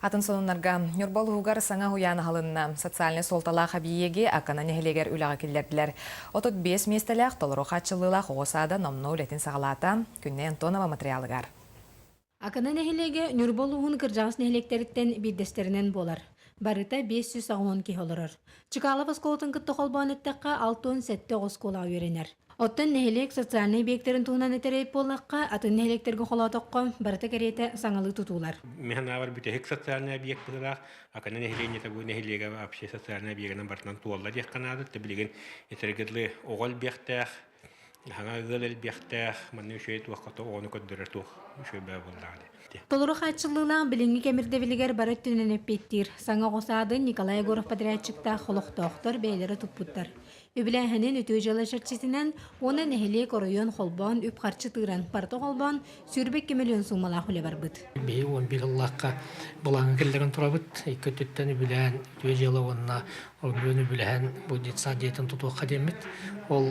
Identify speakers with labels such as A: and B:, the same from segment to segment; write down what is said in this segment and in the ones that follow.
A: Атын сонуннарга Ньурба улууһугар саҥа уһуйаан аһылынна. Социальнай суолталаах эбийиэги Акана нэһилиэгэр үлэҕэ киллэрдилэр. 35 миэстэлээх толору хааччыллыылаах оҕо саада номнуо үлэтин саҕалаата. Күннэй Антонова матырыйаалыгар.
B: Акана нэһилиэгэ Ньурба улууһун кырдьаҕас нэһилиэктэриттэн биирдэстэринэн буолар. Барыта 580 киһи олорор. Чкалов оскуолатын кытта холбоон эттэххэ, 67 оҕо оскуолаҕа үөрэнэр. Оттон нэһилиэк социальнай объектарын туһунан этэрэй буоллахха, атын нэһилиэктэргэ холоотоххо, барыта кэриэтэ саҥалыы тутуулар.
C: Мин санаабар бүтэһик социальнай объект быһыылаах. Акана нэһилиэнньэтэ бу нэһилиэгэ вообще социальнай объегынан барытынан туолла диэххэ наада. Билигин этэргэ дылы оҕо элбиэхтээх, Хаҥа ыал элбиэхтээх, манна үчүгэй туохха то оҕону көрдөрөр туох үчүгэй баа буоллаҕа дии.
B: Толору хааччыллыылаах билиҥҥи кэм ирдэбилигэр бары өттүнэн эппиэттиир. Саҥа оҕо саадын Николай Егоров подрядчиктаах олохтоохтор бэйэлэрэ туппуттар. Үбүлээһинин үтүө дьыала чэрчитинэн уонна нэһилиэк оройуон холбоон үп-харчы тыыран, барыта холбоон 22 миллион суумалаах үлэ барбыт.
D: Биһиги 11 ыллаахха былааҥҥа киллэрэн турабыт. Икки өттүттэн үбүлээн үтүө дьыала уонна Оройуон үбүлэһэн бу детсад дьиэтин тутуохха диэммит. Ол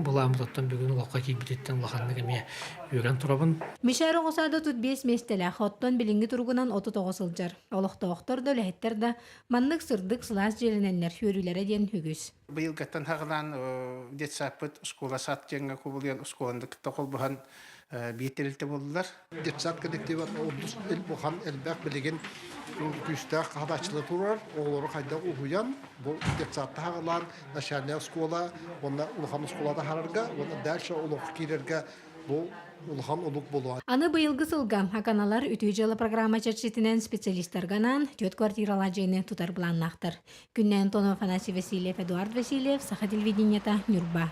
D: былааммыт оттон бүгүн олоххо киирбититтэн улаханнык эмиэ үөрэн турабын.
B: Мишер оҕо саада тут биэс миэстэлээх, оттон билиҥҥи туругунан 39 сылдьар. Олохтоохтор да, үлэһиттэр да маннык сырдык, сылаас дьиэлэнэннэр үөрүүлэрэ диэн үгүс.
E: Быйылгаттан хаҕылаан детсадпыт школа-сад диэҥҥэ кубулуйан оскуоланы кытта холбоһон биир тэрилтэ буоллулар.
F: Детсад коллектива ордук улахан элбэх билигин күүстээх хаһааччылар турар. Оҕолору хайдах уһуйан бу детсадта хаҕылаан начальная оскуола уонна улахан оскуола таһаарарга уонна дальше олоххо киирэргэ бу улахан олук буолуо.
B: Аны быйылгы сылга Аканалар үтүө дьыала программа чэрчитинэн специалистарга анаан түөрт квартиралаах дьиэни тутар былааннаахтар. Күннэ Антонов, Афанасий Васильев, Эдуард Васильев, Саха телевидениета, Ньурба.